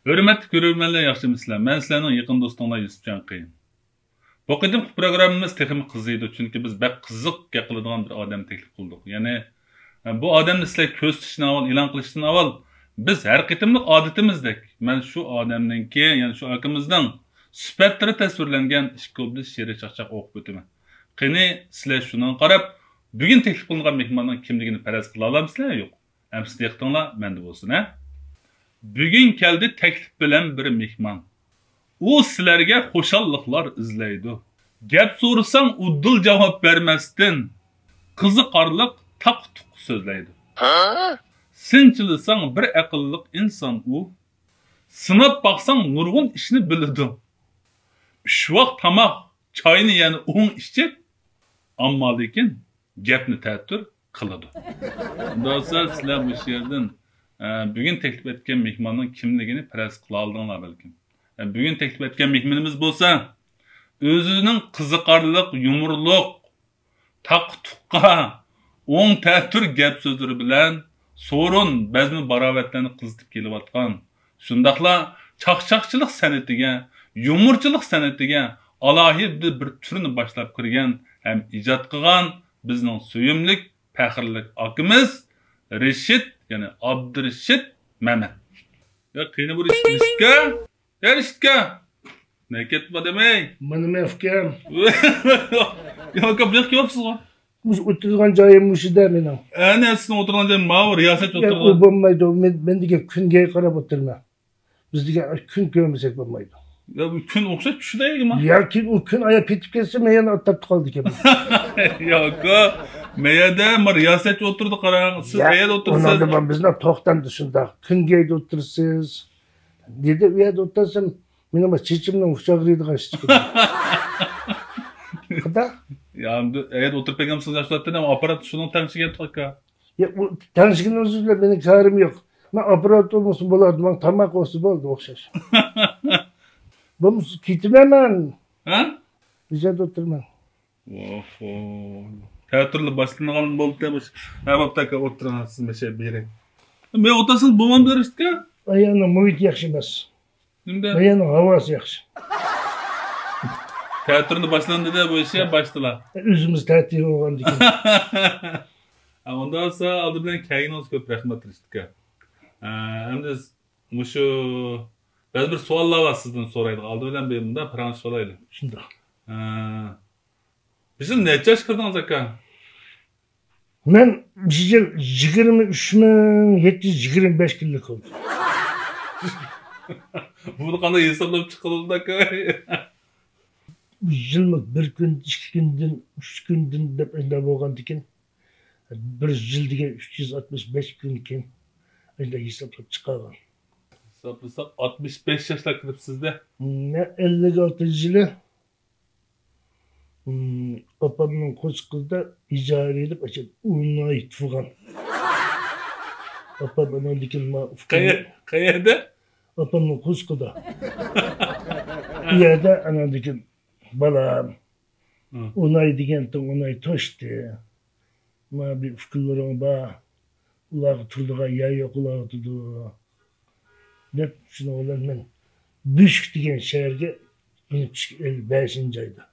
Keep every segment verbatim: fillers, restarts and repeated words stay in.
ھۆرمەتلىك كۆرۈرمەنلەر، ياخشىمۇسىلەر؟ مەن سىلەرنىڭ يېقىن دوستۇڭلار يۈسۈپ جاڭقى. بۇ قېتىمقى پروگراممىمىز تېخىمۇ قىزىيدۇ، چۈنكى بىز بەك قىزىق گەپ قىلىدىغان بىر ئادەمنى تەكلىپ قىلدۇق. يەنى، بۇ ئادەمنى سىلەر كۆرسىتىشتىن ئاۋۋال، ئېلان قىلىشتىن ئاۋۋال، بىز ھەر قېتىملىق ئادىتىمىزدەك، مەن شۇ ئادەمنىڭكى، يەنى شۇ ئاكىمىزنىڭ سۈپەتلىرى تەسۋىرلەنگەن ئىككى ئوبدىس شېئىرىي چاقچاق ئوقۇپ ئۆتىمەن. قېنى، سىلەر شۇنىڭغا قاراپ، بۈگۈن تەكلىپ قىلىنغان مېھماننىڭ كىملىكىنى پەرەز قىلالامسىلەر؟ يوق. ئەمىسە دىققىتىڭلار مەندە بولسۇن، ھە؟ بۈگۈن كەلدى تەكلىپ بىلەن بىر مېھمان. ئۇ سىلەرگە خۇشاللىقلار ئىزلەيدۇ. گەپ سورىساڭ ئۇدۇل جاۋاب بەرمەستىن، قىزىقارلىق تاقا-تۇقا سۆزلەيدۇ. سىنچىلىساڭ بىر ئەقىللىق ئىنسان ئۇ. سىناپ باقساڭ نۇرغۇن ئىشنى بىلىدۇ. ئۈچ ۋاق تاماق، چاينى يەنە ئوڭ ئىچىپ، ئەمما لېكىن گەپنى تەتۈر قىلىدۇ. ئۇنداق بولسا سىلەر مۇشۇ يەردىن، ئە، بۈگۈن تەكلىپ ئەتكەن مېھماننىڭ كىملىكىنى پەرەز قىلالىدىڭلار بەلكىم. ئە، بۈگۈن تەكلىپ ئەتكەن مېھمىنىمىز بولسا ئۆزىنىڭ قىزىقارلىق، يۇمۇرلۇق، تاقا-تۇقا، ئوڭ تەتۈر گەپ سۆزلىرى بىلەن سورۇن، بەزمە باراۋەتلەرنى قىزىتىپ كېلىۋاتقان، شۇنداقلا چاقچاقچىلىق سەنئىتىگە، يۇمۇرچىلىق سەنئىتىگە ئالاھىدە بىر تۈرنى باشلاپ كىرگەن ھەم ئىجاد قىلغان بىزنىڭ سۆيۈملۈك، پەخىرلىك ئاكىمىز رىشىت، يەنى ئابدۇرىشىت مەمەت. يا، قېنى بۇ رىشىتكا؟ يا، رىشىتكا! نەگە كەتتى بۇ ئادەم، ئەي؟ مانا مەن ئۇكام. يا، ئاكا، بۇ ياققا كېلىۋاپسىزغۇ؟ مۇشۇ ئولتۇرغان جايىم مۇشۇدە مېنىڭ. ئەنە سىزنىڭ ئولتۇرغان جايىڭىز ماۋۇ رىياسەتچى يا، ئولتۇرغان. ئۇ بولمايدۇ. مەن، مەن دېگەن كۈنگە قاراپ ئولتۇرىمەن. بىز دېگەن كۈن كۆرمىسەك بولمايدۇ. يا، بۇ كۈن ئوخشاش چۈشىدۇ، ئەيگىما. ياكى ئۇ كۈن ئايا پېتىپ كەتسە، مەن يەنە ئاتاپتا قالىدىكەنمەن. يا، ئاكا، مەيەردە ما رىياسەتچى ئولتۇرىدۇ، قاراڭ. سىز يا، قەيەردە ئولتۇرىسىز؟ ئۇنىڭدا مانا بىزنىڭ توختامدا شۇنداق. كۈنگەيدە ئولتۇرىسىز. دېدى، ئۇ يەردە ئولتۇرسام، مېنىڭ بۇ چېچىمنىڭ ئۇچى ئاغرىيدىغان ئىش چىقىدۇ. قانداق؟ يا، ئەمدى ئەگەر ئولتۇرۇپ بەرگەن بولسىڭىز ياخشى بولاتتى، ئەمما ئاپپارات شۇنىڭ تەڭشىگەن ئاكا. يا، ئۇ تەڭشىگىنىڭىز بىلەن مېنىڭ كارىم يوق. مەن ئاپپارات بولمىسۇن بولاتتى، ماڭا تاماق بولسا بولدى، ئوخشاش. بولمىسا كېتىمەن مەن. ھە؟ بۇ يەردە ئولتۇرىمەن. ئوھو. تەتۈرلا باشلانغان بولدى، مۇش-، ھە، بوپتۇ ئاكا، ئولتۇرۇڭ، سىز مەشە بېرىڭ. مەن ئولتۇرسىڭىز بولمامدۇ، رىشىتكا؟ ئاياننىڭ مۇھىتى ياخشى ئەمەس. نېمىدە؟ ئاياننىڭ ھاۋاسى ياخشى. تەتۈرلا باشلاندى-دە بۇ ئىش، باشتىلا. ئۆزىمىز تەتۈر بولغاندىكىن. ھە، ئۇنداق بولسا، ئالدى بىلەن كەلگىنىڭىزگە كۆپ رەھمەت، رىشىتكا. ھە، ئەمدى مۇشۇ بەزى بىر سوئاللار بار سىزدىن سورايدىغان. ئالدى بىلەن بىر مۇنداق پاراڭلىشىپ ئالايلى. شۇنداق. ھە. بىز نەچچە ياشقا كىردىڭىز، ئاكا؟ مەن بۇ يىل يىگىرمە ئۈچ مىڭ يەتتە يۈز يىگىرمە بەش كۈنلۈك بولدۇم. بۇنى قانداق ھېسابلاپ چىقىدۇ، ئاكا؟ بۇ يىلمۇ بىر كۈن، ئىككى كۈندىن، ئۈچ كۈندىن دەپ ئەندە بولغاندىكىن، بىر يىل دېگەن ئۈچ يۈز ئاتمىش بەش كۈنكەن، ئەندە ھېسابلاپ چىقارغان. ھېسابلىساق، ئاتمىش بەش ياشلار كىرىپسىز-دە. مەن ئەللىك ئالتىنچى يىلى ئاپامنىڭ قوشقىزىدا ئىجارە ئېلىپ، ئاشۇ ئۇناي تۇغان. ئاپام ئاناندىكىن ما-، قەيە-، قەيەردە؟ ئاپامنىڭ قوشقىدا. ئۇ يەردە ئاناندىكىن بالام، ھە. ئۇناي دېگەنتىڭ ئۇناي توشتى. ما بىر ئۇكىلىرىڭ بار. ئۇلارغا تۇرىدىغان يەر يوق ئۇلارغا تۇرىدۇ. دەپ، شۇنىڭ بىلەن مەن بۈشۈك دېگەن شەھەرگە يېنىپ چۈشكەن، ئەللىك بەشىنچى ئايدا.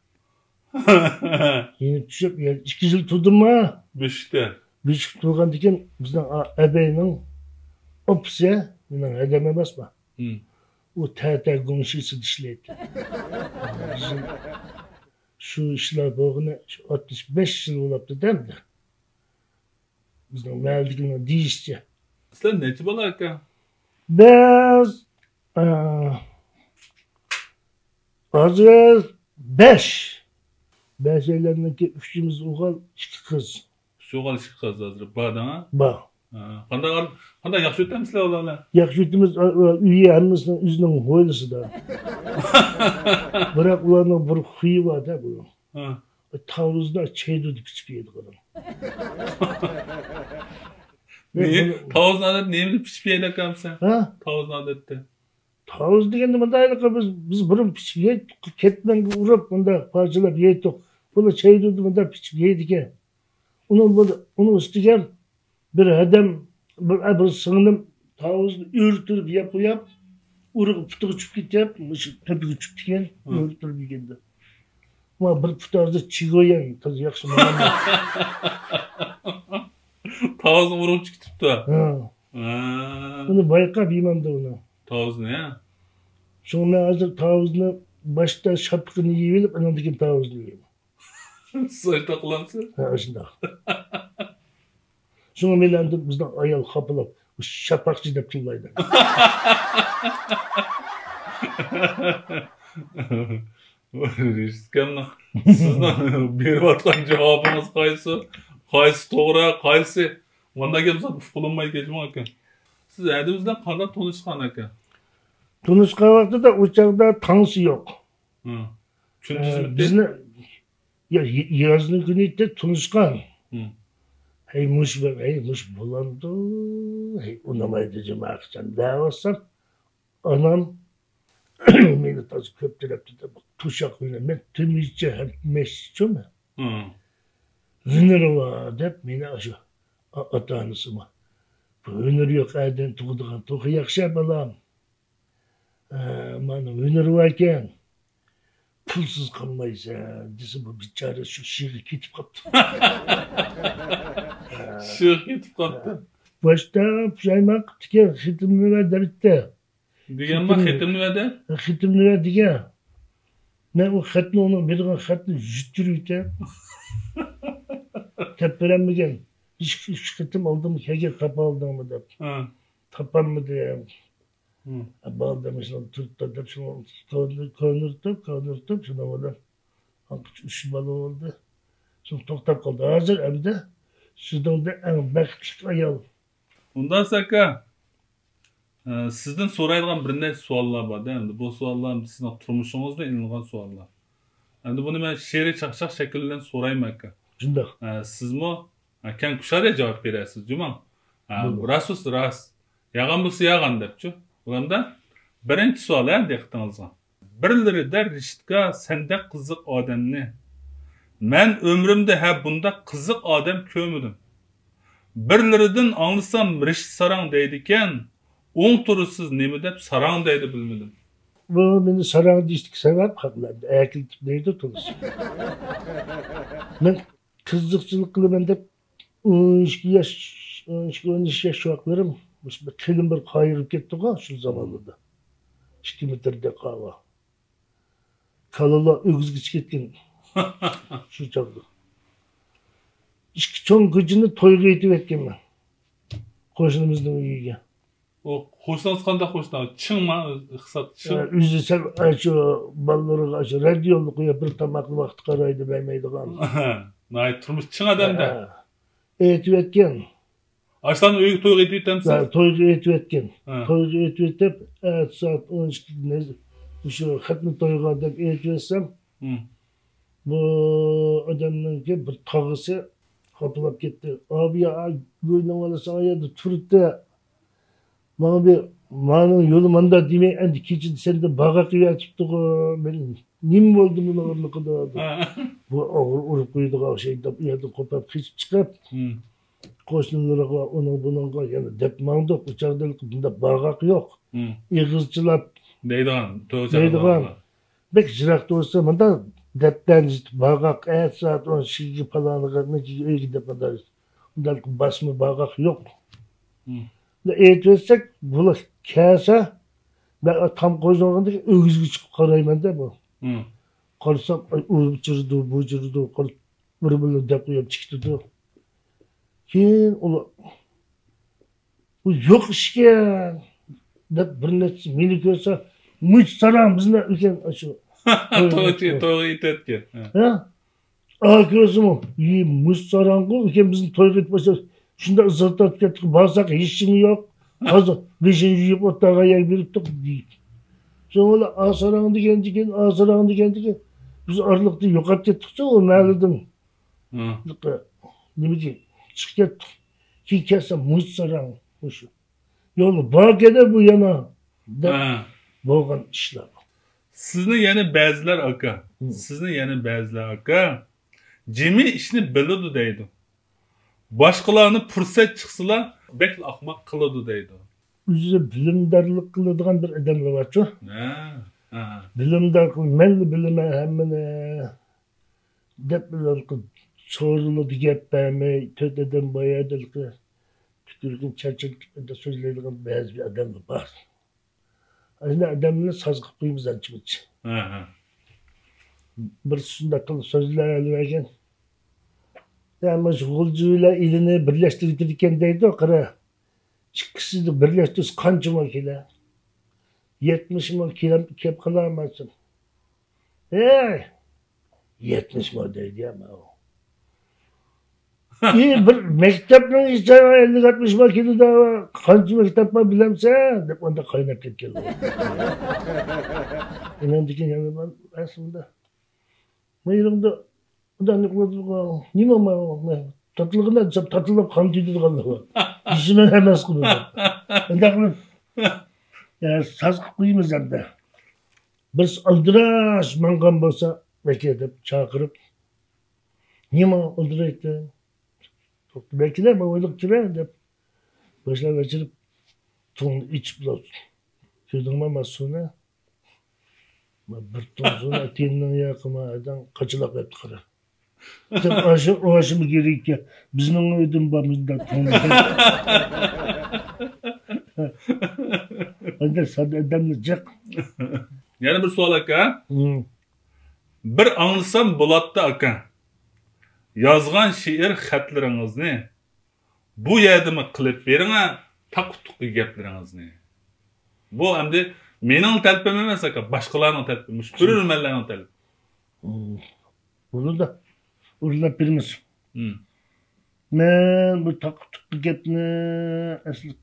يېنىپ چۈشۈپ، يەنە ئىككى يىل تۇردۇممۇ؟ بۈشۈكتە. بۈشۈكتە تۇرغاندىكىن بىزنىڭ ئا-، ئەبەينىڭ ئاپىسى، مېنىڭ ھەدەم ئەمەسمۇ؟ ھىم. ئۇ تەتە گۇڭشىسىدا ئىشلەيتتى. بىزنىڭ شۇ ئىشلار بولغىنى شۇ ئاتمىش بەش يىل بولاپتۇ-دە ئەمدى. بىزنىڭ مەھەللىدىكىلەرنىڭ دېيىشىچە. سىلەر نەچچە بالا ئاكا؟ بىز، ئە، ھازىر بەش. بەشەيلەننىڭكى ئۈچىمىز ئوغۇل، ئىككى قىز. ئۈچ ئوغۇل، ئىككى قىز ھازىر بار دەڭا؟ بار. ھە، قانداق، قانداق ياخشى ئۆتەمسىلەر ئۇلار بىلەن؟ ياخشى ئۆتىمىز، ئا-، ئا-، ئۆيى ھەممىسىنىڭ ئۆزىنىڭ ھويلىسىدا. بىراق ئۇلارنىڭ بىر خۇيى بار-دە بۇ. ھە. تاۋۇزدا چەيدۇدا پىچىپ يەيدىغان. نېمە؟ تاۋۇزنى ئادەتتە نېمە بىلەن پىچىپ يەيدۇ ئاكامسەن؟ ھە؟ تاۋۇزنى ئادەتتە. تاۋۇز دېگەندە مۇنداق ھېلىقى بىز، بىز بۇرۇن پىچىپ يەيتتۇق، كەتمەنگە ئۇرۇپ مۇنداق پارچىلاپ يەيتتۇق. بۇنى چەيدۇدا مۇنداق پىچىپ يەيدىكەن. ئۇنىڭ بۇ، ئۇنىڭ ئۈستىگە بىر ھەدەم، بىر، بىر سىڭلىم تاۋۇزنى ئۆرە تۇرۇپ يەپ قويۇپ، ئۇرۇق پۇتىغا چۈشۈپ كېتىپ، مۇشۇ تۆپىگە چۈشۈپتىكەن، ھە. ئۆرە تۇرۇپ يېگەندە. ما بىر پۇتى ھازىر چىگويەن، تازا ياخشى ماڭالمايدۇ. تاۋۇزنى ئۇرۇپ چۈشۈپ كېتىپتۇ. ھە. ھە. ئۇنى بايقاپ يېمەمدۇ ئۇنى. تاۋۇزنى، ھە؟ شۇڭا مەن ھازىر تاۋۇزنى باشتا شاپىقىنى يېيىۋېلىپ، ئاناندىن كېيىن تاۋۇزنى يەيمەن. سىز ئاشۇنداق قىلامسىز؟ ھە، ئاشۇنداق. شۇڭا مېنى ئەمدى بىزنىڭ ئايال خاپىلاپ، «شاپاقچى» دەپ تىللايدۇ. رېشىت ئاكامنىڭ سىزنىڭ بېرىۋاتقان جاۋابىڭىز قايسى؟ قايسى توغرا، قايسى؟ مۇنداق گەپ زادى ئۇقۇلمايدۇ، كەچۈرۈڭ ئاكا. سىز ھەدىمىز بىلەن قانداق تونۇشقان ئاكا؟ تونۇشقان ۋاقتىدا ئۇ چاغدا تاڭسى يوق. ھە. ئە، كۈندۈزمىدى؟ بىزنى، يا، ي-، يازنىڭ كۈنى ئىدى، تونۇشقان. ھە. ھەي، مۇشۇ بىر، ھەي، مۇشۇ بولامدۇ؟ ھەي، ئۇنىمايدۇ جۇمۇ ئاخشام دەۋاتسام، ئانام مېنى تازا كۆپ تەرەپتە توشاق بىلەن، مەن تۈمىچە ھەم مەشچىچۇ مەن. ھە. ھۈنىرى بار دەپ مېنى ئاشۇ ئا-، ئاتا-ئانىسىمۇ، «بۇ ھۈنىرى يوق ئادەم تۇغىدىغان توخۇ ياخشى، بالام. ئە، مانا ھۈنىرى باركەن، پۇلسىز قالمايسەن» دېسە، بۇ بىچارە شۇ شىغا كېتىپ قاپتۇ. شىغا كېتىپ قاپتۇ. باشتا پۇشايمان قىپتىكەن، خېتىمنى بەر دەپتۇ. دېگەنما خېتىمنى بەر دە. خېتىمنى بەر دېگەن. مەن ئۇ خەتنى، ئۇنىڭ بېرىدىغان خەتنى يۈتتۈرۈۋېتىپ، دەپ بېرەلمىگەن. ئىككى، ئۈچ خېتىم ئالدىمغا كەلگەن، تاپالدىڭمۇ دەپ. ھە. تاپالمىدىم. ھە. بالدىم شۇنى تۇرۇپتۇ دەپ، شۇنى كۆرۈنۈپ، كۆرۈنۈپ، شۇنىڭ بىلەن ئاڭقىچە ئۈچ بالا بولدى. شۇ توختاپ قالدى. ھازىر ئەمدى سىزنىڭدە ئەڭ بەختلىك ئايال. ئۇنداق ئاكا، ئە، سىزدىن سورايدىغان بىر نەچچە سوئاللار بار-دە، ئەمدى بۇ سوئاللار سىزنىڭ تۇرمۇشىڭىزدىن ئېلىنغان سوئاللار. ئەمدى بۇنى مەن شېئىرىي چاقچاق شەكلى بىلەن سورايمەن ئاكا. شۇنداق. ئە، سىزمۇ، ئە، كەڭ كۇشادە جاۋاب بېرەسىز، جۇمۇ. ئە، بولىدۇ. راست بولسا راست، يالغان بولسا يالغان دەپچۇ. بولامدا؟ بىرىنچى سوئال، ھە، دىققىتىڭىزغا. بىرلىرىدە رېشىتكا سەندەك قىزىق ئادەمنى. مەن ئۆمرۈمدە ھە بۇنداق قىزىق ئادەم كۆرمىدىم. بىرلىرىدىن ئاڭلىسام رېشىت ساراڭ دەيدىكەن، ئوڭ تۇرىسىز نېمە دەپ ساراڭ دەيدۇ بىلمىدىم. بۇ مېنى ساراڭ دېيىشتىكى سەۋەب خەقلەردە ئەركىلىتىپ دەيدۇ تۇرىسى. مەن قىزىقچىلىق قىلىمەن دەپ ئون ئىككى ياش، ئون ئىككى، ئون ئۈچ ياش ۋاقىتلىرىم مۇشۇ بىر قېلىن بىر قايرىپ كەتتىغۇ شۇ زامانلاردا. ئىككى مېتىردەك قاۋا. كالىلار ئۆگزىگىچە كەتكەن شۇ چاغدا. ئىككى چوڭ كوچىنى تويغا ئېتىۋەتكەنمەن. قوشنىمىزنىڭ ئۆيىگە. ئۇ قوشنىڭىز قانداق قوشنا؟ چىڭما ئىقتىساد چىڭ؟ ئە، ئۆزى سەل، ئە، شۇ بالىلىرىغا شۇ رادىيونى قويۇپ، بىر تاماقنى ۋاقتى قارايدۇ بەرمەيدىغان. ناھايىتى تۇرمۇش چىڭ ئادەمدە. ئە، ئېتىۋەتكەن. ئاشۇلارنىڭ ئۆيىگە تويغا ئېتىۋېتەمسىز؟ ھە، تويغا ئېتىۋەتكەن. ھە. تويغا ئېتىۋېتىپ، ئەتە سائەت ئون ئىككىدە مۇشۇ خەتنە تويغا دەپ ئېتىۋەتسەم، ھىم. بۇ ئادەمنىڭكى بىر تاغىسى خاپىلاپ كەتتى. «ئابىيا، گۇينىڭ بالىسى ئا يەردە تۇرۇپتۇ. ماڭا بىر، مانىڭ يولى مانداق دېمەي، ئەمدى كېچىدە سەندىن باغاق يەۋېتىپتىغۇ. مەن نېمە بولدى بۇنىڭ ئارىلىقىدا؟» ھە. بۇ ئوغرى ئۇرۇپ قويىدىغان ئوخشايدۇ دەپ، ئۇ يەردىن قوپاپ قېچىپ چىقىپ، ھىم. قوشنىلىرىغا، ئۇنىڭ بۇنىڭغا يەنە دەپ ماڭدۇق. ئۇ چاغدا بۇنداق باغاق يوق. ھىم. ئېغىزچىلاپ دەيدىغان، تويغا دەيدىغان. چاقىرغانلار. بەك يىراقتا بولسا، مۇنداق دەپتەرنى يېتىپ، باغاق، ئەتە سائەت ئون ئىككىگە پالانىغا، مۇنچىگە ئۆيگە دەپ، مۇنداق، مۇنداق باسما باغاق يوق. ھىم. ئېيتىۋەتسەك، بۇلار كەلسە، مەن تام قويۇۋالغاندىكىن ئۆگزىگە چىقىپ قارايمەن-دە بۇ. ھىم. قارىسام، ئاي، ئۇ جىرىدۇ، بۇ جىرىدۇ، قارىسام، بىر-بىرلەپ دەپ قويۇپ چىقىپتۇ. كېيىن ئۇلار، «بۇ يوق ئىشكەن» دەپ، بىر نەچچىسى مېنى كۆرسە، «مۇشۇ ساراڭ بىزنى ئەكەن ئاشۇ تويغا، تويغا ئېتىۋەتكەن. ھە؟ ئا، كۆرسىمۇ، ئى، مۇشۇ ساراڭغۇ ئەكەن بىزنى تويغا ئېتىپ باشلاپ، شۇنداق ئىززەت تارتىپ كەتتۇق، بارساق ھېچنېمە يوق. ھازىر بېشىنى يۇيۇپ ئوتتۇرىغا يەر بېرىپتۇق» دېدى. شۇڭا ئۇلار «ئا ساراڭ» دېگەندىكىن، «ئا ساراڭ» دېگەندىكىن، بىز ئارىلىقتا يوقاپ كەتتۇقچۇ ئۇ مەھەللىدىن. ھە. نېمىگە چىقىپ كەتتۇق. كېيىن كەلسە مۇشۇ ساراڭ، مۇشۇ. يول باركەن-دە بۇ يەنە دەپ ھە. بولغان ئىشلار. سىزنى يەنە بەزىلەر ئاكا، ھىم. سىزنى يەنە بەزىلەر ئاكا، جىمى ئىشنى بىلىدۇ دەيدۇ. باشقىلارنى پۇرسەت چىقسىلا، بەكلا ئاخماق قىلىدۇ دەيدۇ. ئۆزى بىلىمدارلىق قىلىدىغان بىر ئادەملەر بارچۇ. ھە، ھە. بىلىمدار قىل، مەنلا بىلىمەن ھەممىنى دەپ، سورۇنىدا گەپ بەرمەي، تۆت ئادەم بار يەردە پىكىرىنى چاچرىتىپ سۆزلەيدىغان بەزى بىر ئادەملەر بار. ئاشۇنداق ئادەمنى ساز قىلىپ قويىمىز ئانچە-مۇنچە. ھە، ھە. بىرسى شۇنداق قىلىپ سۆزلەۋەرگەن. يا، مۇشۇ غۇلجا بىلەن ئىلىنى بىرلەشتۈرگىدىكەن دەيدۇ، قارا. ئىككىسىنى بىرلەشتۈرسە قانچە مو كېلە؟ يەتمىش مو كېلەم-، كېلىپ قالاماسۇن؟ ھەي! يەتمىش مو دەيدۇ يا ماۋۇ. ئى، بىر مەكتەپنىڭ ئىچىدە ئەللىك ئاتمىش مو كېلىدۇ، قانچە مەكتەپ بار بىلەمسەن؟ دەپ ئاندا قايناپ كەتكەن. ئۇنىڭدىن كېيىن يەنە بار ئەسلىدە. مېنىڭدە ئۇنداق نېمە قىلىدىغان، نېمە ما-، ما-، تاتلىغىنا دېسەم، تاتلىق قان تېتىدىغانلار بار. يېسىمەن ئەمەس قىلىدۇ. ئۇنداق قىلىپ، يا، ساز قىلىپ قويىمىز ئەمدى. بىرسى ئالدىراش ماڭغان بولسا، بەكرى دەپ چاقىرىپ، نېمە ئالدىرايتتىڭ؟ بەكرى، ما ئويلۇق تۇرە دەپ، باشلاپ ئېچىرىپ، تۇڭنى ئېچىپلا، كۆردۈڭما ما سۇنى؟ ما بىر تۇڭ سۇنى تېنىنىڭ ياقىما ئادەم قاچىلاپ ئەپتۇ قارا. دەپ ئاشۇ، ئاشۇمۇ كېرەككەن. بىزنىڭ ئۆيدىن بار مۇنداق تۇڭ. ئەندى ساددا ئادەمنى جىق. يەنە بىر سوئال، ئاكا. ھىم. بىر ئاڭلىسام بولاتتى، ئاكا. يازغان شېئىر خەتلىرىڭىزنى بۇ يەردىمۇ قىلىپ بېرىڭە، تاقا-تۇقا گەپلىرىڭىزنى. بۇ ئەمدى مېنىڭ تەلىپىم ئەمەس، ئاكا، باشقىلارنىڭ تەلىپى، مۇشۇ كۆرۈرمەنلەرنىڭ تەلىپى. ھىم. بولىدۇ. ئورۇنلاپ بېرىمىز. ھىم. مەن بۇ تاقا-تۇقا گەپنى ئەسلى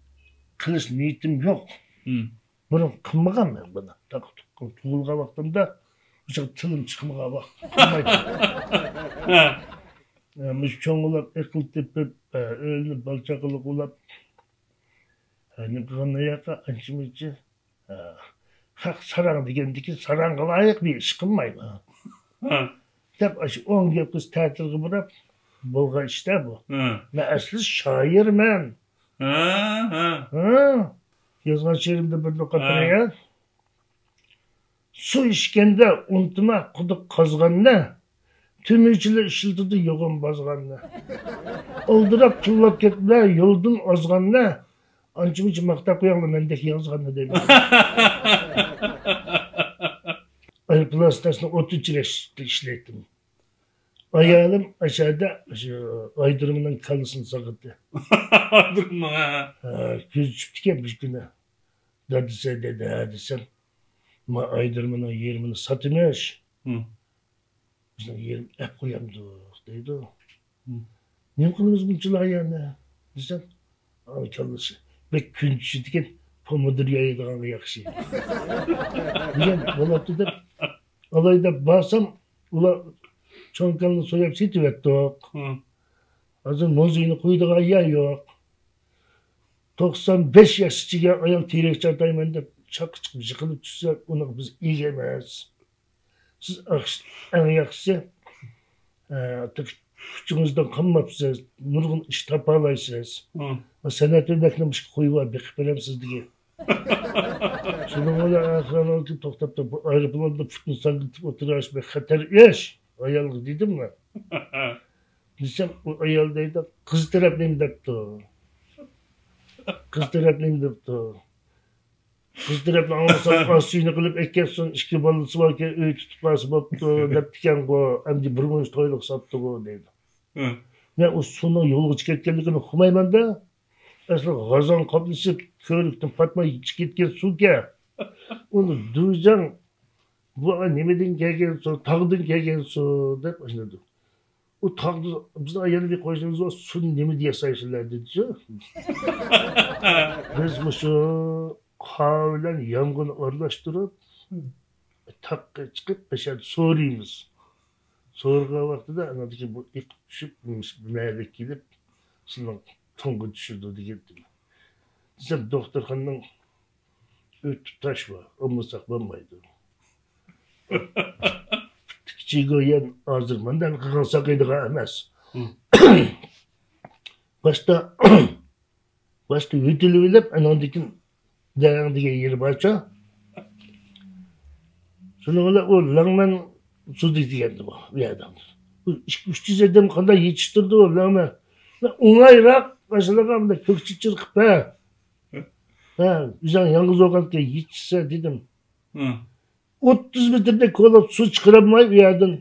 قىلىش نىيىتىم يوق. ھىم. بۇرۇن قىلمىغانمەن بۇنى. تاقا-تۇقا تۇغۇلغان ۋاقتىمدا ئۇ چاغ تىلىم چىقمىغان ۋاقىت قىلمايتتىم. ھە. ئە، مۇشۇ چوڭ بولۇپ، ئەقىل تېپىپ، ئە، ئۆيلىنىپ، بالا-چاقىلىق بولۇپ، ئە، نېمە قىلغان ياققا ئانچە-مۇنچە، ئە، خەق ساراڭ دېگەندىكىن ساراڭغا لايىق بىر ئىش قىلمايمەن. ھە. دەپ، ئاشۇ ئوڭ گەپ قىلسا تەتۈرگە بۇراپ بولغان ئىش-تە بۇ. ھە. مەن ئەسلى شائىرمەن. ھە، ھە. ھە. يازغان شېئىرىمدا بىر نۇقتا ھە. بېرەي. سۇ ئىچكەندە ئۇنتۇما قۇدۇق قازغاننى، تۈمۈرچىلەر ئىشلىتىدۇ يوغان بازغاننى. ئالدىراپ تىللاپ كەتمە يولدىن ئازغاننى، ئانچە-مۇنچە ماختاپ قويۇڭلار مەندەك يازغاننى دەيمەن. ئايروپىلان ئىستانسىسىنىڭ ئوتتۇنچى رەشتىدە ئىشلەيتتىم. ئايالىم ئاشۇ يەردە شۇ ئايدۇرمىنىڭ كاللىسىنى سالغانتى. ئايدۇرمىنىڭ، ھە. ھە، كۆزى چۈشۈپتىكەن بىر كۈنى. دادىسى دېدى، ھە دېسەم، ما ئايدۇرمىنىڭ يېرىمىنى ساتىمىش. ھىم. بىزنىڭ يېرىم ئەپ قويامدۇق دەيدۇ. ھىم. نېمە قىلىمىز بۇنچىلا يەرنى دېسەم، ئانا كاللىسى بەك كۈن چۈشىدىكەن، پومىدور يايىدىغانغا ياخشى دېگەن بولاتتى دەپ، ئالاي دەپ بارسام، ئۇلار چوڭ كالىنى سوياپ سېتىۋەتتۇق. ھىم. ھازىر مۇزېينى قويىدىغان يەر يوق. توقسان بەش ياشقىچە ئايال تېرەكچە ئاتايمەن دەپ چاققا چىقىپ يىقىلىپ چۈشسە، ئۇنىڭغا بىز ئىگە ئەمەس. سىز ئەڭ ياخشىسى، ئە، كۈچىڭىزدىن قالماپسىز، نۇرغۇن ئىش تاپالايسىز. ھىم. سەنئەت ئۆمەكنى مۇشۇ قويۇۋال، بېقىپ بېرەمسىز دېگەن. شۇنىڭ بىلەن ئاخىرى توختاپتۇ، بۇ ئايروپىلاندا پۇتنى ساڭگىتىپ ئولتۇرۇش بەك خەتەر ئىش. ئايالغا دېدىممۇ؟ دېسەم، ئۇ ئايال دەيدۇ، قىز تەرەپ نېمە دەپتۇ؟ قىز تەرەپ نېمە دەپتۇ؟ قىز تەرەپنى ئاڭلىسام، ئاز سۈيىنى قىلىپ ئەكەتسۇن، ئىككى بالىسى باركەن، ئۆي تۇتۇپ قالسا بوپتۇ، دەپتىكەنغۇ، ئەمدى بىر مۇنچە تويلۇق ساپتىغۇ، دەيدۇ. ھە. مەن ئۇ سۇنىڭ يولغا چىقىپ كەتكەنلىكىنى ئۇقمايمەن-دە. ئەسلى غازاڭ قاپلىشىپ، كۆۋرۈكتىن پاتماي چىقىپ كەتكەن سۇكەن. ئۇنى دۈۋجەڭ، بۇ نېمىدىن كەلگەن سۇ، تاغدىن كەلگەن سۇ، دەپ ئاشۇنداق. ئۇ تاغدا بىزنىڭ يەنە بىر قوشنىمىز بار، سۇنى نېمىدە ياسايسىلەر دېدىچۇ. بىز مۇشۇ قاۋا بىلەن يامغۇرنى ئارىلاشتۇرۇپ، تاغقا چىقىپ، ئاشۇ يەردە سورۇيمىز. سورىغان ۋاقتىدا ئانىڭدىن كېيىن بۇ ئېقىپ چۈشۈپ، مۇشۇ مەھەللىگە كېلىپ، سىلىنىڭ تۇڭغا چۈشىدۇ دېگەنتىم. دېسەم، دوختۇرخانىنىڭ ئۆتۈپ تاش بار، ئالمىساق بولمايدۇ. پۈتتىكى چىگويەن ھازىر مۇنداق قىلغان ساقىيدىغان ئەمەس. ھىم. باشتا، باشتا يۆتىلىۋېلىپ، ئاناندىن كېيىن دەڭ دېگەن يېرى بارچۇ. شۇنىڭ بىلەن ئۇ لەڭمەن سۇدى دېگەنتى بۇ، بۇ يەردە. ئۇ ئىككى، ئۈچ يۈز ئادەم قانداق يېتىشتۈردى ئۇ لەڭمەن. مەن ئوڭايراق ماشىنىغا مۇنداق كۆكچە چىرقىپ، ھە. ھە، ئۆزۈڭ يالغۇز بولغانتى يېتىشسە دېدىم. ھە. ئوتتۇز مېتىردەك كولاپ سۇ چىقىرالماي ئۇ يەردىن.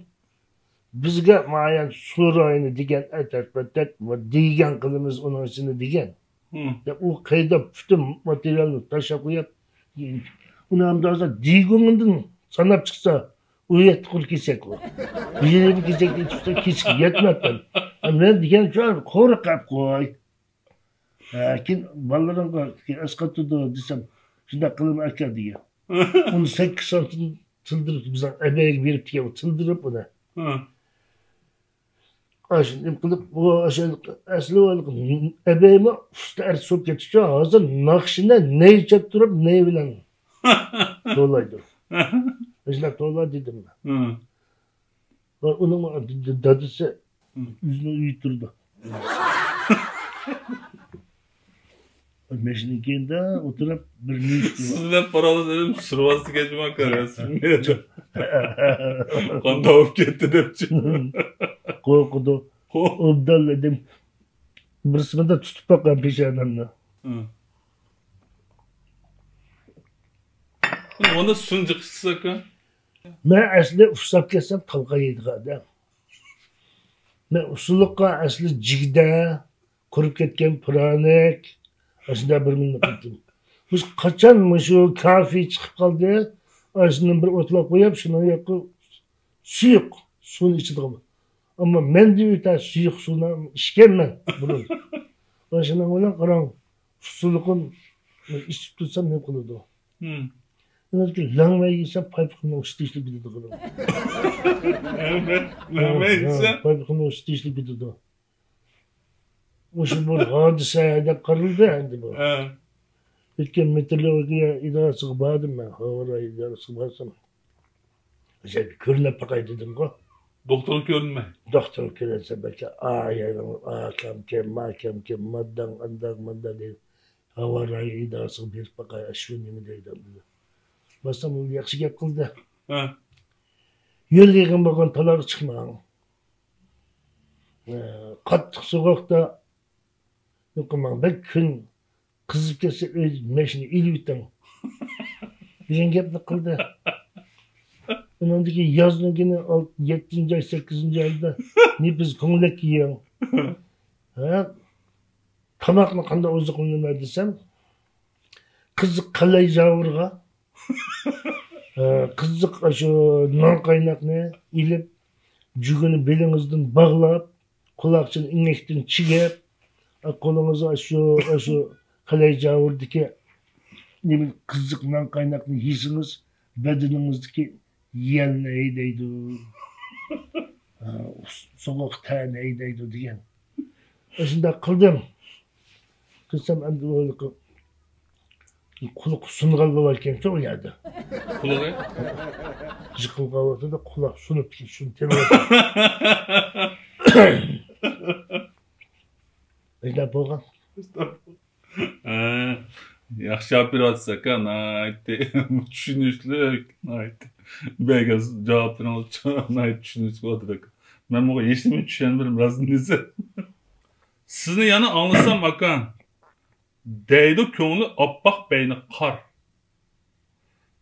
بىزگە مايان سۇ رايونى دېگەن ئەتەت-پەتەت دېگەن قىلىمىز ئۇنىڭ ئىچىنى دېگەن. ھە. دەپ ئۇ قەيدەپ پۈتۈن ماتېرىيالنى تاشلاپ قويۇپ، ئۇنى ئەمدى ھازىر دېگۇڭدىن ساناپ چىقسا، ئۇ يەتتە قۇر كېسەك ئۇ. بىر يېرىم كېسەكتىن چىقسا، كېسىك يەتمەپتۇ. مەن دېگەنچۇ، قورقۇپ قوي. ھە، كېيىن بالىلىرىڭغا، كېيىن ئەسقاتىدۇ دېسەم، شۇنداق قىلىمەن ئاكا دېگەن. ئون سەككىز سانتىم تىلدىرىپ، بىزنىڭ ئەبەيگە بېرىپتىكەن، ئۇ تىلدىرىپ ئۇنى. ھە. ئاشۇ نېمە قىلىپ، ئۇ ئاشۇ ئەسلى ئەبەيمۇ ئۇستا ئەرتىس بولۇپ كەتتىچۇ، ھازىر ناخشىنى نەي چەپ تۇرۇپ، نەي بىلەن توۋلايدۇ. ئاشۇنداق توۋلا دېدىم مەن. ھە. ۋە ئۇنىڭ د-، د-، دادىسى ھە. ئۆزىنىڭ ئۆيىدە تۇرىدۇ. ماشىنا كەينىدە ئولتۇرۇپ بىر نېمە ئىش قىلىۋاتىدۇ. سىز بىلەن پاراڭلىشىپ سۈرۈۋاتىدىكەن جۇما كارىيەسى. قانداق بولۇپ كەتتى دەپچۇ. قورقىدۇ. قو- ئوبدان دېدىم. بىرسى مۇنداق تۇتۇپ باققان پېشانەمنى. ھە. ئۇنى سۇنجۇق ئىچسەك. مەن ئەسلى ئۇسساپ كەتسەم تالقان يەيدىغان ئادەم. مەن ئۇسسۇلۇققا ئەسلى جىگدە، قۇرۇپ كەتكەن پىرانىك، ئاشۇنداق بىر مىلنى قىلدىم. مۇشۇ قاچان مۇشۇ كافې چىقىپ قالدى، ئاشۇنى بىر ئوتلاپ قويۇپ، شۇنىڭ ياققا سۇيۇق سۇنى ئىچىدىغان. ئەمما مەن دېۋىتە سۇيۇق سۇنى ئىچكەنمەن بۇرۇن. ئاشۇنىڭ بىلەن قاراڭ، ئۇسسۇلۇقۇم ئىچىپ تۇرسام نېمە قىلىدۇ؟ ھىم. لەڭمەي يېسە پايپىقىمنىڭ ئۈستى تېشىلىپ كېتىدۇ. لەڭمەي، لەڭمەي ھە، يېسە؟ پايپىقىمنىڭ ئۈستى تېشىلىپ كېتىدۇ. مۇشۇ بىر ھادىسە دەپ قارىلىدۇ ئەمدى بۇ. ھە. ئۆتكەن مېتېئورولوگىيە ئىدارىسىغا باردىم مەن، ھاۋا رايى ئىدارىسىغا بارسام. ئۆزەككە كۆرۈنۈپ باقاي دېدىمغۇ. دوختۇرغا كۆرۈنمەي. دوختۇرغا كۆرۈنسە بەلكى، ئا، يەنىڭ ئاكامكەن، ماكامكەن، مادداڭ ئانداق، مانداق دەيدۇ. ھاۋا رايى ئىدارىسىغا بېرىپ باقاي، شۇ نېمە دەيدۇ دېدى. بارسام ئۇ ياخشى گەپ قىلدى. ھە. يول يېغىن بولغان تالاغا چىقماڭ. ئە، قاتتىق سوغۇقتا يوقىماڭ، بەك كۈن قىزىپ كەتسە ئۆيدىن ماشىنا ئېلىۋېتىڭ دېگەن گەپنى قىلدى. ئۇنىڭدىن كېيىن يازنىڭ كۈنى ئال-، يەتتىنچى ئاي، سەككىزىنچى ئايدا نېپىز كۆڭلەك يېيىڭ. ھە؟ تاماقنى قانداق ئوزۇقلىنىمەن دېسەم، قىزىق قەلەي جاۋۇرغا، ئە، قىزىق ئاشۇ نان قايناقنى ئېلىپ، جۈگىنى بېلىڭىزدىن باغلاپ، قۇلاقچىنى ئىڭەكتىن چىگىپ، قولىڭىزغا شۇ، شۇ قەلەي جاۋۇردىكى نېمە قىزىق نان قايناقنى يېسىڭىز، بەدىنىڭىزدىكى يەلنى ھەيدەيدۇ، سوغۇق تەرنى ھەيدەيدۇ دېگەن. شۇنداق قىلدىم. قىلسام ئەمدى قۇلىقى سۇنغانلار باركەنچۇ ئۇ يەردە. قۇلىقى؟ جىقىلغان ۋاقتىدا قۇلاق سۇنۇپ شۇنى تېڭىۋاتىدۇ. ئەجەب بولغان. ھە، ياخشى جاۋاب بېرىۋاتىسىز ئاكا، ناھايىتى چۈشىنىشلىك، ناھايىتى بەرگەن جاۋابلىرىڭىز ناھايىتى چۈشىنىشلىك بولۇۋاتىدۇ ئاكا. مەن بۇغا ھېچنېمە چۈشەنمىدىم راستىنى دېسەم. سىزنى يەنە ئاڭلىسام ئاكا، دەيدۇ كۆڭلى ئاپئاق بەينى قار.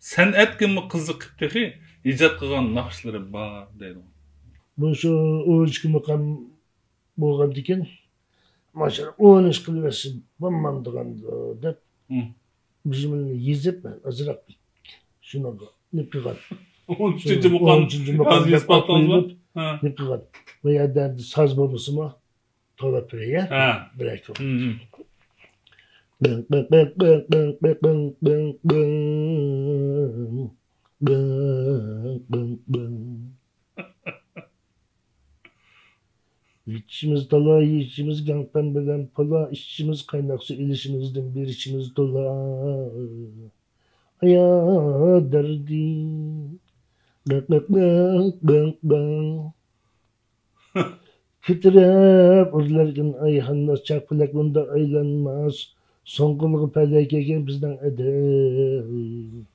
سەنئەتكىمۇ قىزىقىپ تېخى، ئىجاد قىلغان ناخشىلىرى بار دەيدۇ. بۇ شۇ ئون ئىككى مۇقام بولغاندىكىن، ماشىنا ئون ئىش قىلىۋەرسە بولمامدىغاندۇ دەپ، ھىم. بىزمۇ يېزىپ، ئازراق شۇنىڭغا نېپىغان. ئون ئۈچىنچى مۇقام، ئون ئۈچىنچى مۇقام ھازىر دەپ يېزىپ باقتىڭىزمۇ؟ ئاتلايدۇ، ھە. نېپىغان. بۇ يەردە ساز بولمىسىمۇ، توۋلاپ بېرەي، ھە؟ ھە. بىر ئاي كۆپ. ھىم، ھىم. يېشىمىز تالا، يېشىمىز گەڭپەن بىلەن پالا، ئىچىشىمىز قايناق سۇ، ئېلىشىمىزدىن بېرىشىمىز تولا. ئايا دەردى. كۆتۈرۈپ ئۇرلاركىن ئاي ھانناس، چاقپەلەك ئۇنداق ئايلانماس. سۇڭقۇلغا پەدە كەلگەن بىزنىڭ ئەدىل.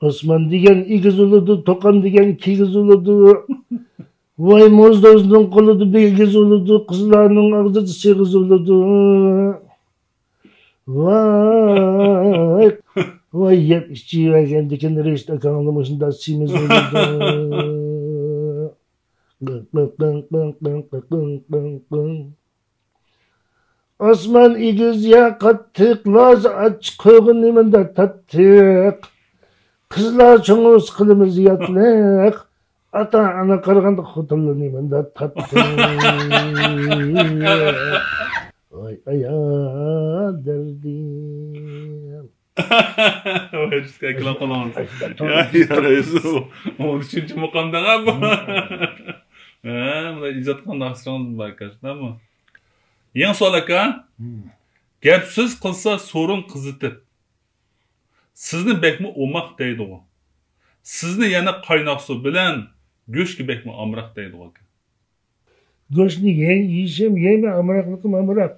ئاسمان دېگەن ئېگىز بولىدۇ، توقان دېگەن كىگىز بولىدۇ. ۋاي، موزدوزنىڭ قولىدا بىگىز بولىدۇ، قىزلارنىڭ ئاغزىدا سېغىز بولىدۇ. ۋاي، ۋاي، يەپ ئىچىۋەرگەندىكىن رېشىت ئاكاڭنى مۇشۇنداق سېمىز بولىدۇ. ئاسمان ئېگىز، يەر قاتتىق، لازا ئاچچىق، قوغۇن نېمانداق تاتلىق. قىزلار چوڭ بولسا قىلىمىز ياتلىق. ئاتا-ئانا قارىغاندا خوتۇنلار نېمانداق تاتلىق. ۋاي ئايال دەردىم. ۋاي، جۇسكا ئەكىلىپ قالىمىز. يا، يا، رەئىس، ئۇ ئون ئۈچىنچى مۇقام دەڭە بۇ. ھە، بۇنداق ئىجاد قىلغان ناخشىلىرىڭىز بار ئىكەن، شۇنداقمۇ؟ يېڭى سوئال ئاكا. مم. گەپ سۆز قىلسا سورۇن قىزىتىپ، سىزنى بەكمۇ ئوماق دەيدىغۇ. سىزنى يەنە قايناق سۇ بىلەن گۆشكە بەكمۇ ئامراق دەيدىغۇ ئاكا. گۆشنى يەي-، يېيىشىم يەيمەن، ئامراقلىقىم ئامراق.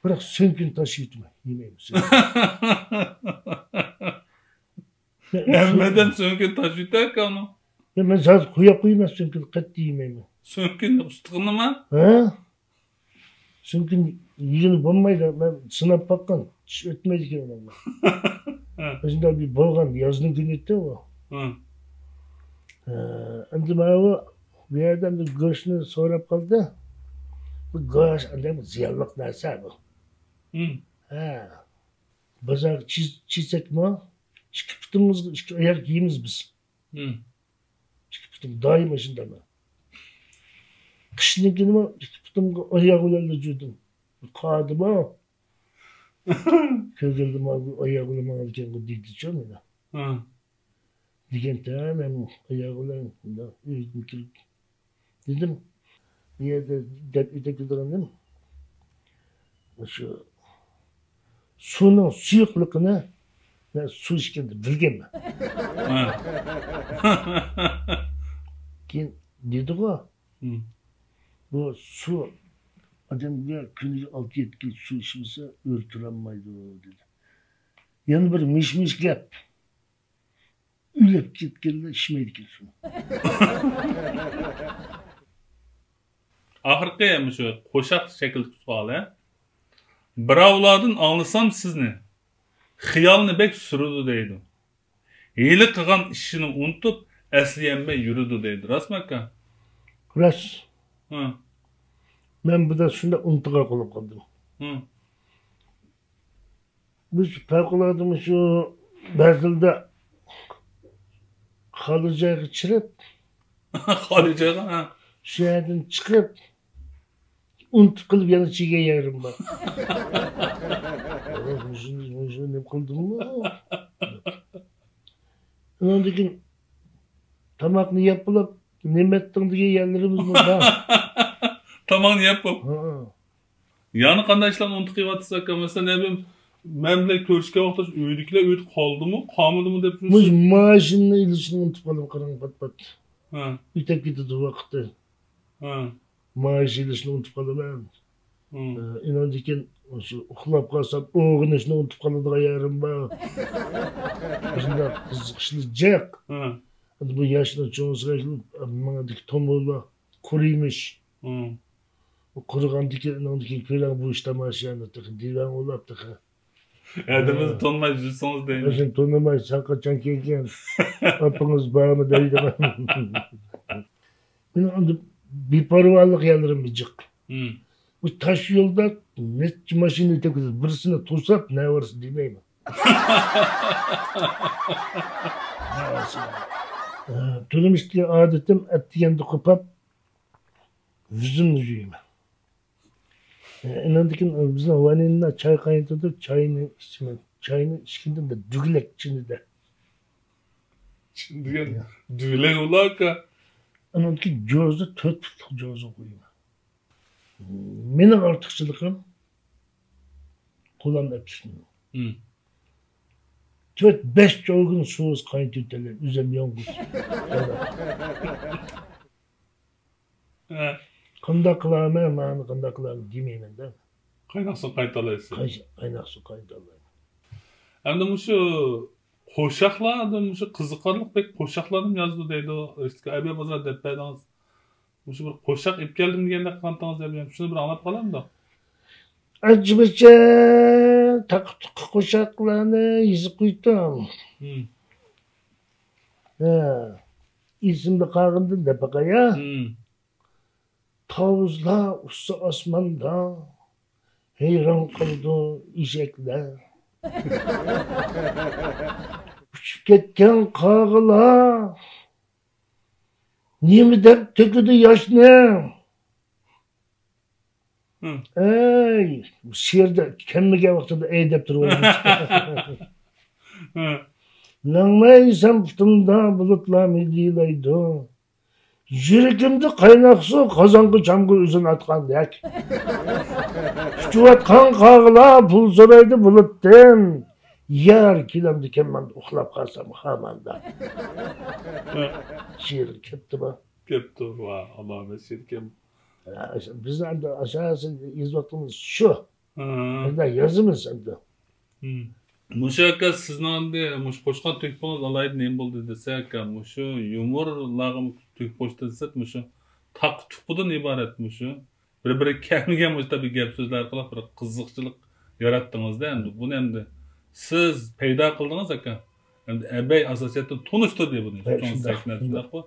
بىراق سۆڭىكىنى تاشلىۋېتىمەن، يېمەيمەن سۆڭىكىنى. ھەممە ئادەم سۆڭىكىنى تاشلىۋېتەركەن ئۇنىڭ. يا، مەن ھازىر قويۇپ قويىمەن، سۆڭىكىنى قەتئىي يېمەيمەن. سۆڭىكىنى ئۇستىغىنىما؟ ھە؟ سۆڭىكىنى يېگىلى بولمايدۇ، مەن سىناپ باققان، چىش ئۆتمەيدىكەن ئۇنىڭغا. ھە. شۇنداق بىر بولغان، يازنىڭ كۈنى ئىدى ئۇ. ھە. ھە، ئەمدى ماۋۇ بۇ يەردە ئەمدى گۆشنى سوراپ قالدى. بۇ گۆش ئادەمگە زىيانلىق نەرسە بۇ. ھە. بازارغا چىز-، چىزسەكمۇ، ئىككى پۇتىمىزغا ئىككى ئاياغ كىيىمىز بىز. ئىككى پۇتۇم دائىم ئاشۇنداق. قىشنىڭكىنىمۇ ئىككى پۇتۇمغا ئاياغ بىلەنلا جۈردۈم. قادىمۇ. كۆرگەندە مانا بۇ ئاياغ بىلەن ماڭىدىكەنغۇ دېدىچۇ مانا. دېگەنتىم مەن ئاياغ بىلەن مۇنداق ئۆيدىن كىرىپ دېدىم، بۇ يەردە دەپ ئۆتۈپ كېتىدىغىنىم، مۇشۇ سۇنىڭ سۇيۇقلۇقىنى مەن سۇ ئىچكەندە بىلگەنمەن. ھە. كېيىن دېدىغۇ، ھىم. بۇ سۇ ئادەمگە كۈنىگە ئالتە يەتتە كىلو سۇ ئىچمىسە ئۆرە تۇرالمايدۇ دېدى. يەنە بىر مىش-مىش گەپ. ئۆلۈپ كەتكەنلەر ئىچمەيدىكەن سۇنى. ئاخىرقى مۇشۇ قوشاق شەكىلدىكى سوئال، ھە؟ بىراۋلاردىن ئاڭلىسام سىزنى، خىيالنى بەك سۈرىدۇ دەيدۇ. ھېلى قىلغان ئىشىنى ئۇنتۇپ، ئەسلىيەلمەي يۈرىدۇ دەيدۇ. راستمۇ ئاكا؟ راست. ھە. مەن بۇدا شۇنداق ئۇنتۇغان بولۇپ قالدىم. ھە. بىز پەۋقۇلئاددە مۇشۇ بەزىلدە خالىي جايغا چىرىپ، خالىي جايغا، ھە. شۇ يەردىن چىقىپ، ئۇنتۇپ قېلىپ يەنە چىگەن يېرىم بار. مۇشۇنى، مۇشۇنى نېمە قىلدىممۇ؟ ئۇنىڭدىن كېيىن تاماقنى يەپ بولۇپ، نېمە ئەتتىڭ دېگەن يەرلىرىمىزمۇ بار. تاماقنى يەپ بولۇپ. ھە. يەنە قانداق ئىشلارنى ئۇنتۇپ قېلىۋاتىسىز ئاكا؟ مەسىلەن، نەبىم، مەن بىلەن كۆرۈشكەن ۋاقىتتا ئۆيدىكىلەر ئۆيدە قالدىمۇ، قالمىدىمۇ دەپ مۇشۇ يۈرسە. ماشىنىنى ئېلىشنى ئۇنتۇپ قالدىم، قاراڭ پات-پات. ھە. ئۆتۈپ كېتىدۇ ۋاقتى. ھە. مائاش ئېلىشنى ئۇنتۇپ قالىمەن. ھە. ئە، ئىناندىكىن شۇ ئۇخلاپ قالسام، ئويغىنىشنى ئۇنتۇپ قالىدىغان يېرىم بار. شۇنداق قىزىق ئىشلار جىق. ھە. ئەمدى بۇ ياشنىڭ چوڭىسىغا ماڭا تومۇرلار قۇرۇيمىش. ھە. ئۇ قۇرۇغاندىكىن، ئۇنىڭدىكىن كۆرەڭ بۇ ئىش تاماشانى تېخى دىۋەڭ ئۇلاپ تېخى. ھەدىمىزنى ھە. تونۇماي يۈرسىڭىز دەيمەن. ئۆزۈم تونۇماي، سەن قاچان كەلگەن؟ ئاپىڭىز بارمۇ دەيدىغان. مېنىڭ ئەمدى بىپەرۋالىق يەرلىرىم جىق. ھىم. بۇ تاش يولدا نەچچە ماشىنا ئۆتۈپ كېتىدۇ. بىرسىنى توساپ، نەۋرىسى دېمەيمەن. ھە، تۇرمۇشتىكى ئادىتىم ئەتىگەندە قوپاپ، ۋىزىمنى يۇيىمەن. ئىناندىكىن بىزنىڭ ۋانىندا چاي قاينىتىدۇ، چاينى ئىچىمەن. چاينى ئىچكىندىن بىر دۈگىلەك چىنىدە. چىن دېگەن دۈگىلەك ئۇلاركا. ئانىڭدىكى جوزا، تۆت پۇتلۇق جوزا قويىمەن. مېنىڭ ئارتۇقچىلىقىم قولام ئەپلىكنىڭ. ھىم. تۆت، بەش چوگۇن سۇسىز قاينىتىۋېتەلەي، ئۆزۈم يالغۇز. ھە. قانداق قىلارمەن، مانا قانداق قىلارمەن دېمەيمەن-دە. قايناق سۇ قاينىتالايسىز. قاي-، قايناق سۇ قاينىتالايمەن. ئەمدى مۇشۇ قوشاقلاردا مۇشۇ قىزىقارلىق بەك قوشاقلارنى يازىدۇ دەيدۇ. ئەبەي بازار دەپ بەردىڭىز. مۇشۇ بىر قوشاق ئېلىپ كەلدىم دېگەندەك قىلغانتىڭىز دەپ، شۇنى بىر ئاڭلاپ قالامدۇ؟ ئەنچە-مۇنچە تاقا-تۇقا قوشاقلارنى يېزىپ قويدۇم. ھە. ئېسىمدە قالغىنىدىن دەپ باقاي، ھە. تاۋۇزلار ئۇچسا ئاسماندا، ھەيران قالىدۇ ئېشەكلەر. ئۇچۇپ كەتكەن قاغىلار نېمە دەپ تۆكىدۇ ياشنى؟ ئەي، شېئىردا كەلمىگەن ۋاقتىدا ئەي دەپ تۇرۇۋالدىم. ماڭمايسەن پۇتۇمدا بۇلۇتلار مىدىرلايدۇ. يۈرىكىمدە قايناق سۇ قازانغا چامغۇر ئۆزىنى ئاتقاندەك. ئۇچۇۋاتقان قاغىلار پۇل سورايدۇ بۇلۇتتىن. يار كېلەمدىكەن مەن ئۇخلاپ قالسام خاماندا. شېئىر كەپتۇ بۇ. كەپتۇ، ۋا، ئالامەت شېئىركەن. بىزنىڭ ئەمدى ئاساسىي يېزىۋاتقىنىمىز شۇ. ھە. ئەمدى يازىمىز ئەمدى. مۇشۇ ئاكا سىزنىڭ ئەمدى مۇشۇ قوشقان تۆھپىڭىز ئالاھىدە نېمە بولدى دېسە ئاكا، مۇشۇ يۇمۇرلارغىمۇ تۆھپە قوشتى دېسە، مۇشۇ تاقا-تۇقىدىن ئىبارەت مۇشۇ. بىر-بىرىگە كەلمىگەن مۇشۇ تەبىئىي گەپ-سۆزلەر ئارقىلىق بىر قىزىقچىلىق ياراتتىڭىز-دە ئەمدى. بۇنى ئەمدى سىز پەيدا قىلدىڭىز ئاكا. ئەمدى ئەبەي ئاساسىيەتتىن تونۇشتۇردى بۇنى. ھە، چوڭ شۇنداق، سەھنە شۇنداق. شۇنداققۇ؟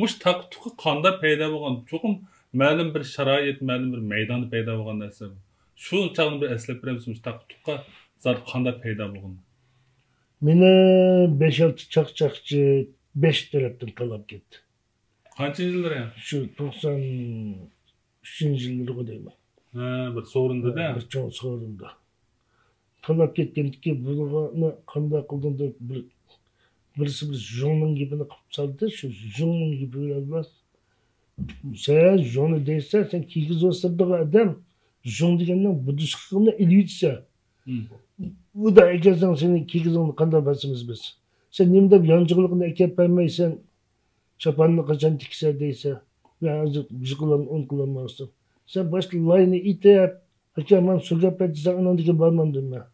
مۇشۇ تاقا-تۇقا قانداق پەيدا بولغان؟ چوقۇم مەلۇم بىر شارائىت، مەلۇم بىر مەيداندا پەيدا بولغان نەرسە بۇ. شۇ چاغنى بىر ئەسلەپ بېرەمسىز، مۇشۇ تاقا-تۇقا زادى قانداق پەيدا بولغان؟ مېنى بەش-ئالتە چاقچاقچى بەش تەرەپتىن تالاپ كەتتى. قانچىنچى يىللىرى؟ شۇ توقسان ئۈچىنچى يىللىرىغۇ دەيمەن. ھە، بىر سورۇندا-دە. بىر چوڭ سورۇندا. تالاپ كەتكەندىكى بۇلارنى قانداق قىلدىڭ دەپ بىر، بىرسى بىر ژۇڭنىڭ گېپىنى قىلىپ سالدى. شۇ ژۇڭنىڭ گېپى بىلەن، سەن ژۇڭنى دەيسەن، سەن كىگىزو سىرتىغان ئادەم، ژۇڭ دېگەننىڭ بۇدۇشقىنى ئېلىۋېتىسەن. ئۇدا ئەكەلسەڭ سېنىڭ كىگىزوڭنى قانداق بەرسىمىز بىز؟ سەن نېمە دەپ يانچۇقلۇقنى ئەكەپ بەرمەيسەن؟ چاپاننى قاچان تىكىسەن دەيسەن، يا ھازىر بىر قىلالمىسۇن، ئون قىلالمايسەن. سەن باشتا لاينى ئېيتىپ، ئاكا، مانا سۇ كەپ دېسەڭ، ئاناندىن كېيىن بارمامدىم مەن.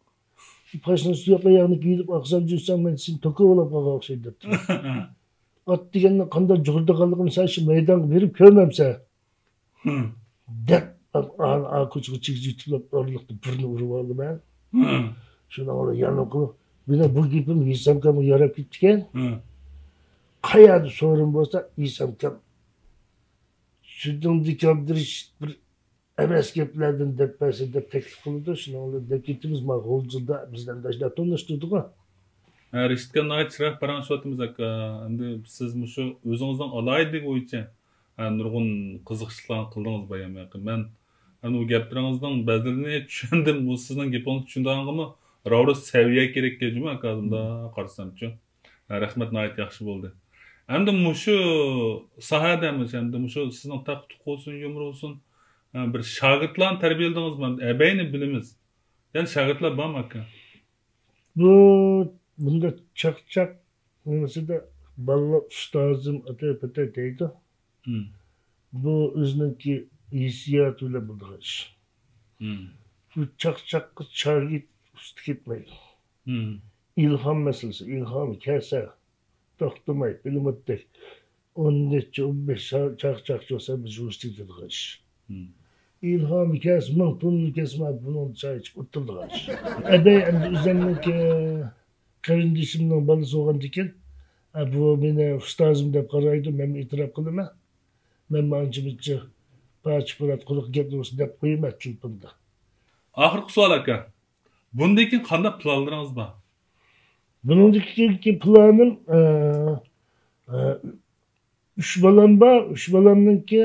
پاشنىسى يوق ئاياغنى كىيدۈرۈپ ئاقسان جۈرسەڭ، مەن سېنى توكا بولاپ قالغان ئوخشايدۇ دەپتۇ. ئات دېگەننى قانداق جۇغۇردىغانلىقىنى سەن شۇ مەيدانغا بېرىپ كۆرمەمسەن. دەپ، ئا، ئا، كوچىغا چىگىپ يېتىپ ئارىلىقتا بىرنى ئۇرۇپ ئالدىم مەن. شۇنىڭ بىلەن يەنە قىلىپ، مېنىڭ بۇ گېپىم ھېسامكامغا ياراپ كېتىپتىكەن. قەيەردە سورۇن بولسا، ھېسامكام سۈتۈڭدىكى ئابدۇرېشىت بىر ئەمەس گەپلەردىن دەپ بەرسە دەپ تەكلىپ قىلىدۇ. شۇنىڭ بىلەن دەپ كېتىمىز، ما غۇلجىدا بىزنى ئەندىشىدە تونۇشتۇردىغۇ. ھە، رىشىتكە ناھايىتى چىرايلىق پاراڭلىشىۋاتىمىز ئاكا. ئەمدى سىز مۇشۇ ئۆزىڭىزنىڭ ئالاھىدىلىكى بويىچە، ھە، نۇرغۇن قىزىقچىلىقلارنى قىلدىڭىز بايام يېقىن. مەن، مەن بۇ گەپلىرىڭىزنىڭ بەزىلىرىنى چۈشەندىم. بۇ سىزنىڭ گېپىڭىزنى چۈشىنىدىغانغىمۇ راۋۇرۇس سەۋىيە كېرەككەن جۇمۇ ئاكا، ئۇنداق قارىسامچۇ. ھە، رەھمەت، ناھايىتى ياخشى بولدى. ئەمدى مۇشۇ ساھەدە، مۇشۇ، ئەمدى مۇشۇ سىزنىڭ تاقا-تۇقا بولسۇن، يۇمۇر بولسۇن، ھە، بىر شاگىرتلارنى تەربىيەلىدىڭىزمۇ؟ ئەمدى ئەبەينى بىلىمىز. يەنە شاگىرتلار بارمۇ ئاكا؟ بۇ، بۇنداق چاقچاق نېمىسىدە بالىلار ئۇستازىم ئاتاي-پاتاي دەيدۇ. بۇ ئۆزىنىڭكى ھېسسىياتى بىلەن بولىدىغان ئىش. بۇ چاقچاققا شاگىرت ئۇستا كەتمەيدۇ. ئىلھام مەسىلىسى، ئىلھامى كەلسە، توختىماي، پىلىموتتەك ئون نەچچە، ئون بەش چا-، چاقچاقچى بولسا، بىز يۇمۇش تېگىدىغان ئىش. ئىلھامى كەلسە، مىڭ توننا كەلسە، مانا بۇنىڭدا چاي ئىچىپ ئولتۇرىدىغان ئىش. ئەبەي ئەمدى ئۆزەمنىڭكى قېرىندىشىمنىڭ بالىسى بولغاندىكىن، ئە، بۇ مېنى ئۇستازىم دەپ قارايدۇ، مەنمۇ ئېتىراپ قىلىمەن. مەنمۇ ئانچە-مۇنچە پارچە-پۇرات، قۇرۇق گەپلىرى بولسا دەپ قويىمەن تېلېفوندا. ئاخىرقى سوئال، ئاكا. بۇندىن كېيىن قانداق پىلانلىرىڭىز بار؟ بۇنىڭدىن كېيىنكى پىلانىم، ئە، ئە، ئۈچ بالام بار، ئۈچ بالامنىڭكى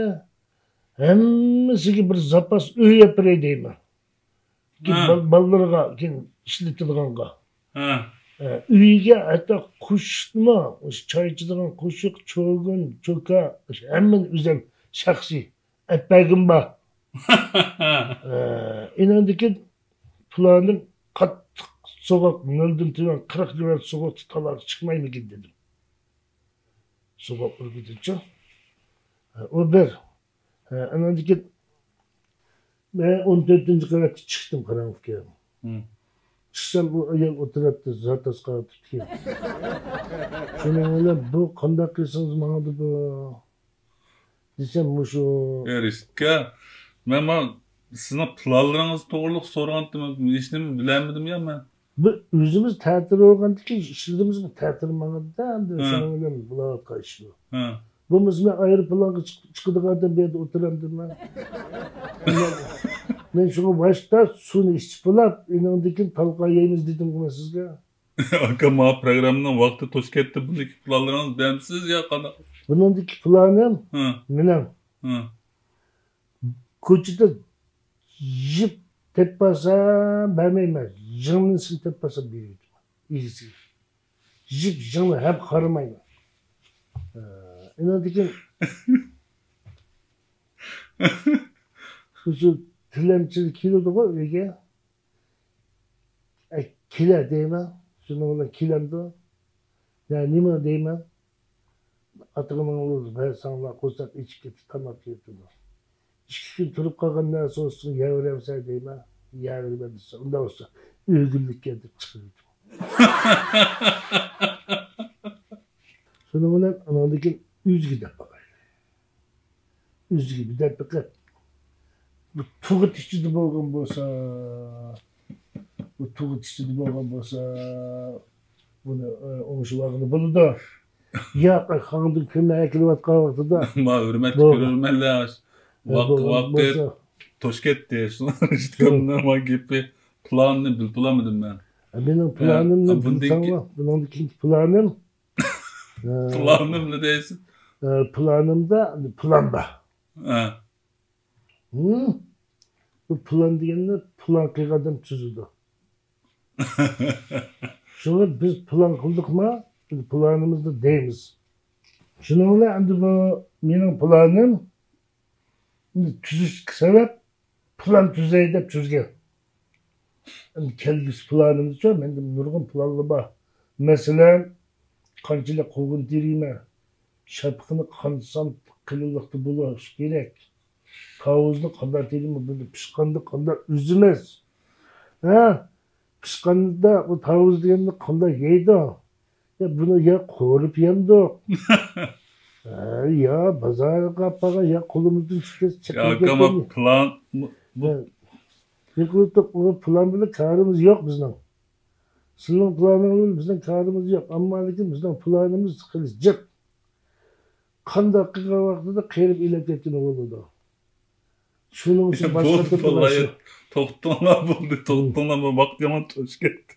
ھەممىسىگە بىر زاپاس ئۆي ئەپ بېرەي دەيمەن. كېيىن ھە. بال-، بالىلىرىغا كېيىن ئىشلىتىدىغانغا. ھە. ئە، ئۆيىگە ھەتتا قوشۇقنىمۇ، ئاشۇ چاي ئىچىدىغان قوشۇق، چوگۇن، چوكا، ئاشۇ ھەممىنى ئۆزۈم شەخسىي ئەپ بەرگۈم بار. ئە، ئېنىڭدىكى پىلانىم قاتتىق سوغۇق، نۆلدىن تۆۋەن قىرىق گراد سوغۇقتا تالاغا چىقمايمىكىن دېدىم. سوغۇق ئۆلكىدىنچۇ. ئۇ بىر. ئانىڭدىن كېيىن مەن ئون تۆتىنچى قەۋەتكە چىقتىم قاراڭغۇ. چىقسام، ئۇ ئايال ئولتۇراتتى، زاتاس قاۋاتىپتىكەن. شۇنىڭ بىلەن بۇ قانداق قىلسىڭىز ماڭىدۇ بۇ؟ دېسەم، مۇشۇ. ئەي رىشىتكا، مەن ما سىزنىڭ پىلانلىرىڭىز توغرۇلۇق سورىغانتىم، ھېچنېمە بىلەلمىدىم يا مەن. بىز ئۆزىمىز تەتۈر بولغاندىكىن ئىشلىرىمىزمۇ تەتۈر ماڭىدۇ-دە، ئەمدى شۇنىڭ بىلەن بولۇۋاتقان ئىشلار. بولمىسا مەن ئايروپىلانغا چىق-، چىقىدىغانتىم، بۇ يەردە ئولتۇرامدىم مەن. مەن شۇڭا باشتا سۇنى ئىچىپ بولاپ، ئېنىڭدىن كېيىن تالقان يەيمىز دېدىمغۇ مەن سىزگە. ئاكا، ماڭا پروگراممىنىڭ ۋاقتى توشۇپ كەتتى، بۇندىكى پىلانلىرىڭىز بەمسىز يا قانداق؟ بۇنىڭدىكى پىلانىم مېنىڭ. كوچىدا يىپ تېپىپ بارسام بەرمەيمەن، يىڭنىسىنى تېپىپ بارسام بېرىۋېتىمەن ئىگىسىگە. يىپ يىڭنە ھەم قارىمايمەن. ئىنىڭدىكىن شۇ تىلەمچى كېلىدىغۇ ئۆيگە. ئەي، كېلە دەيمەن. شۇنىڭ بىلەن كېلەمدۇ؟ يا نېمە دەيمەن؟ ئاتىغىنىڭ بەرسەڭلار قورساق ئېچىپ كېتىپ تاماق يەيدۇ. ئىككى كۈن تۇرۇپ قالغان نەرسە بولسا يەۋېرەمسەن دەيمەن. يەۋېرىمەن دېسە، ئۇنداق بولسا ئۆگۈنلۈككەن دەپ چىقىرىۋېتىمەن. شۇنىڭ بىلەن ئاناندىن كېيىن ئۆزىگە دەپ باقايلى. ئۆزىگە بىر دەپ بېقىپ، بۇ تۇغۇت ئىچىدە بولغان بولسا، بۇ تۇغۇت ئىچىدە بولغان بولسا، بۇنى، ئە، ئوڭشىۋالغىلى بولىدۇ. ياق، خاڭدىن كۈننى ئەكېلىۋاتقان ۋاقتىدا. ما ھۆرمەتلىك كۆرۈرمەنلەر، ۋاقىت، ۋاقىت توشۇپ كەتتى. شۇنىڭ ئۈچۈن ما گېپى، پىلاننى بىلىپ بولالمىدىم مەن. مېنىڭ پىلانىمنى بىلسەڭلار، بۇنىڭدىن كېيىنكى پىلانىم. پىلانىمنى دەيسىز. ئە، پىلانىمدا پىلان بار. ھە. ھىم؟ بۇ پىلان دېگەننى پىلان قىلغان ئادەم تۈزىدۇ. شۇڭا بىز پىلان قىلدۇقما، بىز پىلانىمىزنى دەيمىز. شۇنىڭ بىلەن ئەمدى بۇ مېنىڭ پىلانىم، ئەمدى تۈزۈشكە سەۋەب، پىلان تۈزەي دەپ تۈزگەن. ئەمدى كەلگۈسى پىلانىمدىچۇ، مەندە نۇرغۇن پىلانلار بار. مەسىلەن، قانچىلىك قوغۇن تېرىيمەن، شاپىقىنى قانچە سانتىم قېلىنلىقتا بولۇشى كېرەك، تاۋۇزنى قانداق تېرىيمەن، بۇنى پىشقاندا قانداق ئۈزىمىز؟ ھە؟ پىشقاندا بۇ تاۋۇز دېگەننى قانداق يەيدۇ؟ يا بۇنى يا قورۇپ يەمدۇق. ھە، يا بازارغا ئاپارغان، يا قولىمىزدىن چۈشكەچ يا چېقىپ ئاكام، كەتكەن. پىلان، بۇ، بۇ ھە. يىقىلىپ، ئۇ پىلان بىلەن كارىمىز يوق بىزنىڭ. سىلىنىڭ پىلانىڭىز بىلەن بىزنىڭ كارىمىز يوق. ئەمما لېكىن بىزنىڭ پىلانىمىز خېلى جىق. قانداق قىلغان ۋاقتىدا قېرىپ ئېلەپ كەتكىنى بولىدۇ. شۇنىڭ ئۈچۈن باشقا بولدى، بولدى، توختىڭلار، بولدى، توختىڭلار، بۇ ۋاقىت يامان توشۇپ كەتتى.